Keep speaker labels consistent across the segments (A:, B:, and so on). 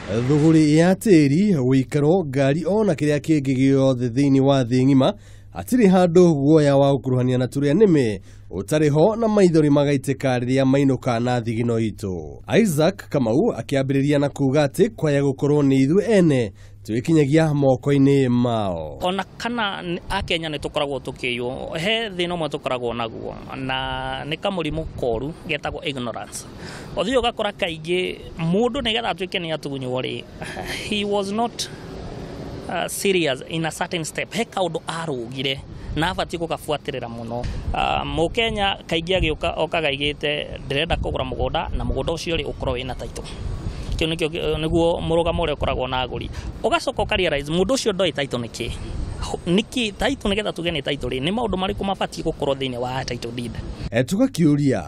A: Thũgũrĩ ya tĩri, wĩikaro, ngari ona kĩrĩa kĩngĩ gĩothe thĩinĩ wa thĩ ng'ima hatirĩ handũ guoya wa gũkuruhania na tũrĩa nĩme ũtarĩ ho na maithori magaitĩka rĩrĩa mainũka na thigino itũ. Isaac Kamau akĩambĩrĩria na kuga atĩ kwaya gũkorwo nĩ ithuĩ ene twĩkinyagia moko-inĩ mao.
B: Ona kana akenya nĩ tũkoragwo tũkĩiywo, he thĩna ũmwe tũkoragwo naguo na nĩ kamũrimũ koru getagwo ignorance. Ũthiĩ ũgakora kaingĩ mũndũ nĩgetha atuĩke nĩ atunywo rĩ, he was not serious in a certain step. He kaũndũ arũgire na abatiĩ gũgabuatĩrĩra mũno. Mũkenya kaingĩ agĩũka okaga aigĩte ndĩrenda kũgũra mũgũnda na mũgũnda ũcio rĩ ũkorwo wĩna title. Kĩu nĩkĩo nĩguo mũrũgamo ũrĩa ũkoragwo na agũri. Ũgacoka ũka realize mũndũ ũcio ndoĩ title nĩkĩ. Nĩkĩ title, nĩgetha tuge nĩ title rĩ, nĩ maũndũ marĩkũ mabatiĩ gũkorwo thĩinĩ wa title deed?
A: Tũgakĩũria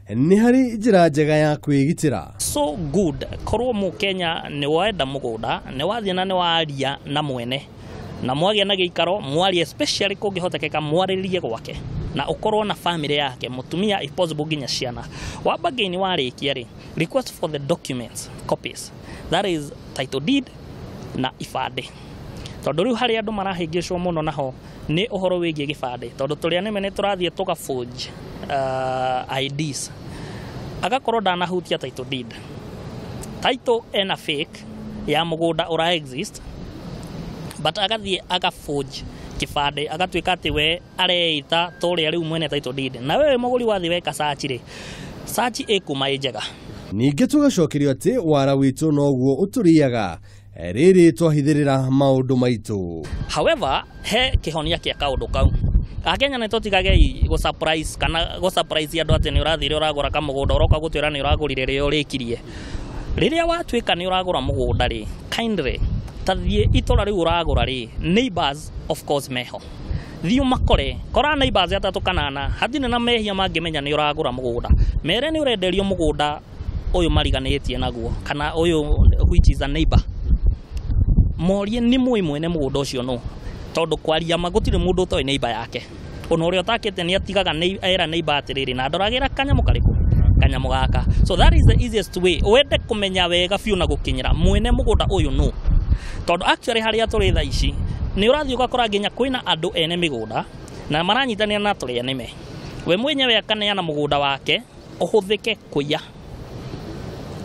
A: nĩ harĩ njĩra njega ya kwĩgitĩra?
B: So good korwo mũkenya nĩ wenda mũgũnda, nĩ wathiĩ na nĩ waria na mwene na mwagĩa na gĩikaro mwarie, especially kũngĩhotekeka mwarĩrie gwake na ũkorwo na family yake, mũtumia, if possible nginya ciana. Wa bargain warĩkia rĩ, request for the documents copies, that is title deed na ibandĩ, tondũ rĩu harĩa andũ marahĩngĩcwo mũno naho nĩ ũhoro wĩgiĩ gĩbandĩ, tondũ tũrĩa nĩme nĩ tũrathiĩ tũga forge IDs, agakorwo ndanahutia title deed, title ena fake ya mũgũnda ũra exist, but agathiĩ aga forge kĩbandĩ, agatuĩka atĩ we areita ta ũrĩa rĩu mwene title deed, na wewe mũgũri wathiĩ weka search rĩ, search ĩkuma ĩ njega.
A: Ningĩ tũgacokerio atĩ wara witũ noguo ũtũrĩaga rĩrĩ twahithĩrĩra maũndũ maitũ.
B: However, he kĩhonia kĩa kaũndũ kau. Akenya nĩ tũtigagei gũ surprise kana gũ surprise andũ atĩ nĩ ũrathire ũragũra kamũgũnda, ũroka gũtwĩra nĩ ũragũrire rĩrĩa ũrĩkirie. Rĩrĩa watuĩka nĩ ũragũra mũgũnda rĩ, kindly ta thiĩ itũra rĩu ũragũra rĩ, neighbors of course meho, thiĩ ũmakore, kora neighbors atatũ kana ana, hatirĩ na mehia mangĩmenya nĩ ũragũra mũgũnda. Mere nĩ ũrenderio mũgũnda ũyũ mariganĩtie naguo kana ũyũ which is a neighbor, morie nĩ mũĩ mwene mũgũnda ũcio nũ, tondũ kwaria ma gũtirĩ mũndũ ũtoĩ neighbor yake. Ona ũrĩa ũtakĩte nĩ atigaga era neighbor atĩrĩrĩ, na ndoragĩra kanyamũ karĩkũ, kanyamũ gaka. So that is the easiest way wende kũmenya wega biũ na gũkinyĩra mwene mũgũnda ũyũ nũ, tondũ actually harĩa tũrĩ thaa ici nĩ ũrathiĩ ũgakora nginya kwĩna andũ ene mĩgũnda na maranyitanĩra na tũrĩa nĩme, we mwenyewe akaneana mũgũnda wake ũhũthĩke kũiya.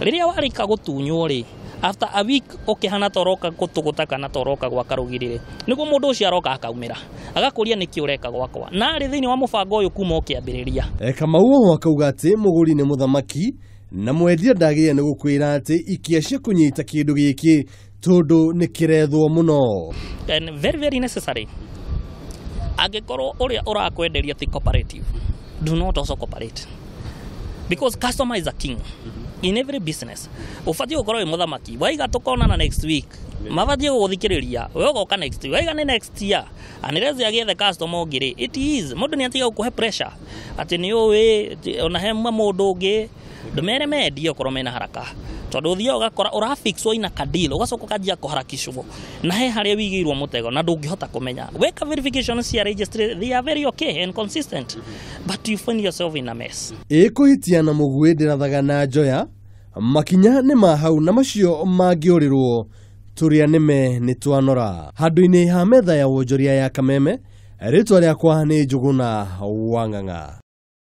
B: Rĩrĩa warĩka gũtunywo rĩ, after a week ũkĩhana ta ũroka gũtũgũta kana ta ũroka gwaka rũgiri rĩ, nĩguo mũndũ ũcio aroka akaumĩra agakũria nĩkĩ ũreka gwakwa na arĩ thĩinĩ wa mũbango ũyũ kuma ũkĩambĩrĩria.
A: Kamau oho akauga atĩ mũgũri nĩ mũthamaki na mwendia ndagĩrĩire nĩ gũkwĩra atĩ ikia cia kũnyita kĩndũ gĩkĩ tondũ nĩ kĩrethwo mũno.
B: And very very necessary, angĩkorwo ũrĩa ũrakwenderia ti cooperative, do not also cooperate, because customer is a king in every business. Ũbatiĩ gũkorwo wĩ mũthamaki. Waiga tũkonana next week, mabatiĩ gũgũthikĩrĩria, we ũgoka next week. Waiga nĩ next year, unless agĩethe customer ũngĩ rĩ, it is mũndũ nĩ atiga gũkũhe pressure atĩ nĩ ũĩ ona he mũndũ ũngĩ. Ndũmere mendie okorwo mena haraka, tondũ ũthiaga ũgakora ũrafixwo ina kadeal, ũgacoka ũkanjia kũharakicwo na he harĩa wigĩirwo mũtego na ndũngĩhota kũmenya. Weka verification cia registry, they are very okay and consistent, but you find yourself in a mess.
A: Ĩkũhitia na mũguĩ ndĩrathaga na njoya, makinya nĩ ma hau na macio mangĩũrĩrwo tũrĩa nĩme nĩ twanora. Handũ-inĩ ha metha ya wonjoria ya Kameme, rĩtwa rĩakwa nĩ Njũgũna wa Ng'ang'a.